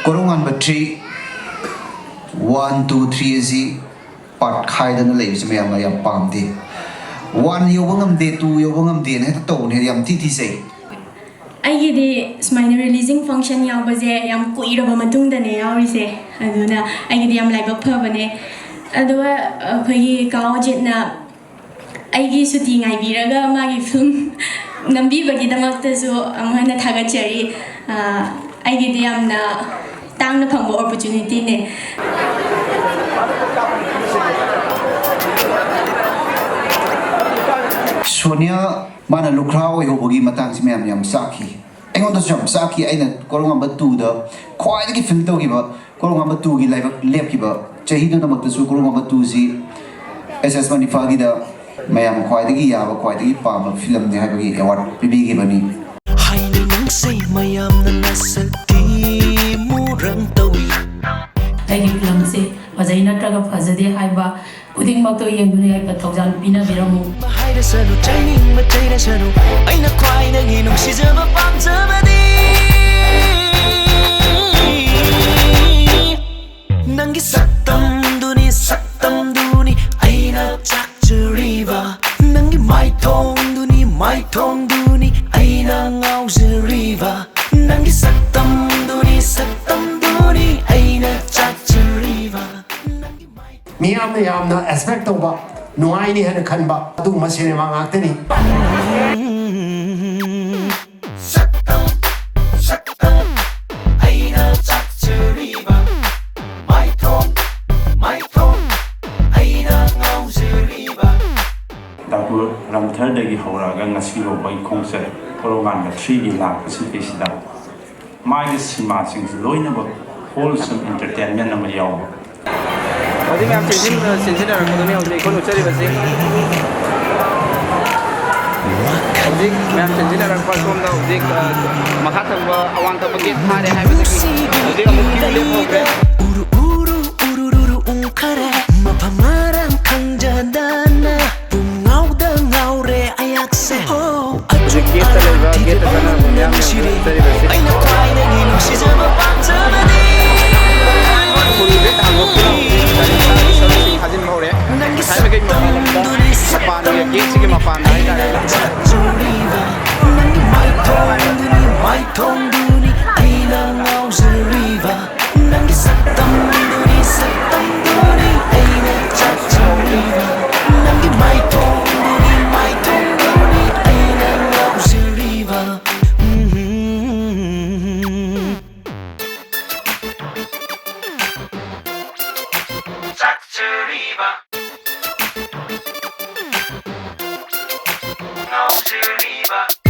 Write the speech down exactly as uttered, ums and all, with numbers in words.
ꯀꯣꯔꯧꯉꯥꯟꯕ three, one, two, three ꯑꯁꯤ part ꯈꯥꯏꯗꯅ ꯂꯩꯕꯁꯤ ꯃꯌꯥꯝꯅ ꯌꯥꯝ ꯄꯥꯝꯗꯦ꯫ One ꯌꯧꯕ ꯉꯝꯗꯦ, two ꯌꯧꯕ ꯉꯝꯗꯦꯅ ꯍꯦꯛꯇ ꯇꯧꯕꯅꯦ, ꯌꯥꯝ ꯊꯤ ꯊꯤꯖꯩ꯫ ꯑꯩꯒꯤꯗꯤ ꯁꯨꯃꯥꯏꯅ releasing function ꯌꯥꯎꯕꯁꯦ ꯌꯥꯝ ꯀꯨꯏꯔꯕ ꯃꯇꯨꯡꯗꯅꯦ ꯌꯥꯎꯔꯤꯁꯦ꯫ ꯑꯗꯨꯅ ꯑꯩꯒꯤꯗꯤ ꯌꯥꯝ ꯂꯥꯏꯕꯛ ꯐꯕꯅꯦ꯫ ꯑꯗꯨꯒ ꯑꯩꯈꯣꯏꯒꯤ ꯀꯥ ꯑꯣꯖꯤꯠꯅ ꯑꯩꯒꯤ ꯁꯨꯇꯤ ꯉꯥꯏꯕꯤꯔꯒ ꯃꯥꯒꯤ film ꯅꯝꯕꯤꯕꯒꯤꯗꯃꯛꯇꯁꯨ ꯑꯃꯨꯛ ꯍꯟꯅ ꯊꯥꯒꯠꯆꯔꯤ꯫ ꯑꯩꯒꯤꯗꯤ ꯌꯥꯝꯅ ꯇꯥꯡꯅ ꯐꯪꯕ opportunityꯅꯦ꯫ ꯁꯣꯅꯤꯌꯥ ꯃꯥꯅ ꯂꯨꯈ꯭ꯔꯥ ꯑꯣꯏꯍꯧꯕꯒꯤ ꯃꯇꯥꯡꯁꯤ ꯃꯌꯥꯝ ꯌꯥꯝ ꯆꯥꯛꯈꯤ꯫ ꯑꯩꯉꯣꯟꯗꯁꯨ ꯌꯥꯝ ꯆꯥꯛꯈꯤ꯫ ꯑꯩꯅ ꯀꯣꯔꯧꯉꯥꯟꯕ twoꯗ ꯈ꯭ꯋꯥꯏꯗꯒꯤ feel ꯇꯧꯈꯤꯕ, ꯀꯣꯔꯧꯉꯥꯟꯕ twoꯒꯤ ꯂꯥꯏꯕꯛ ꯂꯦꯞꯈꯤꯕ ꯆꯍꯤꯗꯨꯗꯃꯛꯇꯁꯨ ꯀꯣꯔꯧꯉꯥꯟꯕ twoꯁꯤ ꯑꯦꯁ ꯑꯦꯁ ꯃꯅꯤꯐꯥꯒꯤꯗ ꯃꯌꯥꯝ ꯈ꯭ꯋꯥꯏꯗꯒꯤ ꯌꯥꯕ, ꯈ꯭ꯋꯥꯏꯗꯒꯤ ꯄꯥꯝꯕ filmꯅꯤ ꯍꯥꯏꯕꯒꯤ award ꯄꯤꯕꯤꯈꯤꯕꯅꯤ꯫ ꯍꯥꯏꯅ ꯅꯪꯁꯦ ꯃꯌꯥꯝꯅ ꯅꯁꯛꯇꯤ ꯃꯨꯔꯪ ꯇꯧꯏ꯫ ꯑꯩꯒꯤ filmꯁꯦ ꯐꯖꯩ ꯅꯠꯇ꯭ꯔꯒ ꯐꯖꯗꯦ ꯍꯥꯏꯕ ꯈꯨꯗꯤꯡꯃꯛꯇꯣ ꯌꯦꯡꯗꯨꯅ ꯌꯥꯏꯐ ꯊꯧꯖꯥꯜ ꯄꯤꯅꯕꯤꯔꯝꯃꯨ꯫ ꯍꯥꯏꯔꯁꯅꯨ, ꯆꯩꯅꯤꯡꯕ ꯆꯩꯔꯁꯅꯨ, ꯑꯩꯅ ꯈ꯭ꯋꯥꯏꯗꯒꯤ ꯅꯨꯡꯁꯤꯖꯕ ꯄꯥꯝꯖꯕꯗꯤ ꯅꯪꯒꯤ ꯁꯛꯇꯝꯗꯨꯅꯤ, ꯁꯛꯇꯝꯗꯨꯅꯤ ꯑꯩꯅ ꯆꯥꯛꯆꯔꯤꯕ꯫ ꯅꯪꯒꯤ ꯃꯥꯏꯊꯣꯡꯗꯨꯅꯤ, ꯃꯥꯏꯊꯣꯡꯗꯨꯅꯤ ꯑꯩꯅ ꯉꯥꯎꯖꯔꯤꯕ꯫ ꯅꯪꯒꯤ ꯁꯛꯇꯝꯗꯨꯅꯤ, ꯁꯛꯇꯝꯗꯨꯅꯤ ꯑꯩꯅ ꯆꯥꯛꯆꯔꯤꯕ꯫ ꯅꯪꯒꯤ ꯃꯥꯏ ꯃꯤꯌꯥꯝꯅ ꯌꯥꯝꯅ expect ꯇꯧꯕ, ꯅꯨꯡꯉꯥꯏꯅꯤ ꯍꯥꯏꯅ ꯈꯟꯕ ꯑꯗꯨꯒꯨꯝꯕ cinema ꯉꯥꯛꯇꯅꯤ꯫ ꯁꯛꯇꯝ, ꯁꯛꯇꯝ ꯑꯩꯅ ꯆꯥꯛꯆꯔꯤꯕ꯫ ꯃꯥꯏꯊꯣꯡ, ꯃꯥꯏꯊꯣꯡ ꯑꯩꯅ ꯉꯥꯎꯖꯔꯤꯕ꯫ ꯗꯥꯀꯨ ꯔꯟꯊꯔꯗꯒꯤ ꯍꯧꯔꯛꯑꯒ ꯉꯁꯤ ꯐꯥꯎꯕ ꯑꯩ ꯈꯣꯡꯆꯠ ꯀꯣꯔꯧꯉꯥꯟꯕ threeꯒꯤ ꯂꯥꯛꯄꯁꯤꯗꯩꯁꯤꯗ ꯃꯥꯒꯤ cinemaꯁꯤꯡꯁꯤ ꯂꯣꯏꯅꯃꯛ wholesome entertainment ꯑꯃ ꯌꯥꯎꯕ꯫ ꯍꯧꯖꯤꯛ ꯃꯌꯥꯝ ꯆꯦꯟꯁꯤꯟ-, ꯆꯦꯟꯁꯤꯟꯅꯔꯛꯄꯗꯨꯅꯤ ꯍꯧꯖꯤꯛ ꯑꯩꯈꯣꯏꯅ ꯎꯠꯆꯔꯤꯕꯁꯤ꯫ ꯍꯧꯖꯤꯛ ꯃꯌꯥꯝ ꯆꯦꯟꯁꯤꯟꯅꯔꯛꯄ ꯁꯣꯝꯗ ꯍꯧꯖꯤꯛ, ꯑ, ꯃꯈꯥ ꯊꯪꯕ ꯑꯋꯥꯡ ꯊꯪꯕ gate ꯐꯥꯔꯦ ꯍꯥꯏꯕꯗꯒꯤ ꯍꯧꯖꯤꯛ ꯑꯃꯨꯛ queue ꯂꯦꯞꯍꯧꯈ꯭ꯔꯦ꯫ ꯎꯔꯨ ꯎꯔꯨ ꯎꯔꯨ ꯎꯔꯨ ꯎꯪꯈꯔꯦ ꯃꯐꯝ ꯃꯔꯥꯡ ꯈꯪꯖꯗꯅ ꯄꯨꯡꯉꯥꯎꯗ ꯉꯥꯎꯔꯦ ꯑꯩꯍꯥꯛꯁꯦ꯫ ꯍꯣ, ꯍꯧꯖꯤꯛ gate ꯇ ꯂꯩꯕ, gate ꯇ ꯆꯪꯉꯛꯄ ꯃꯌꯥꯝ ꯃꯌꯥꯝꯁꯤ ꯎꯠꯆꯔꯤꯕꯁꯤ꯫ ꯑꯩꯅ ꯈ꯭ꯋꯥꯏꯗꯒꯤ ꯅꯨꯡꯁꯤꯖꯕ ꯄꯥꯝꯖꯕꯗꯤ Geneva.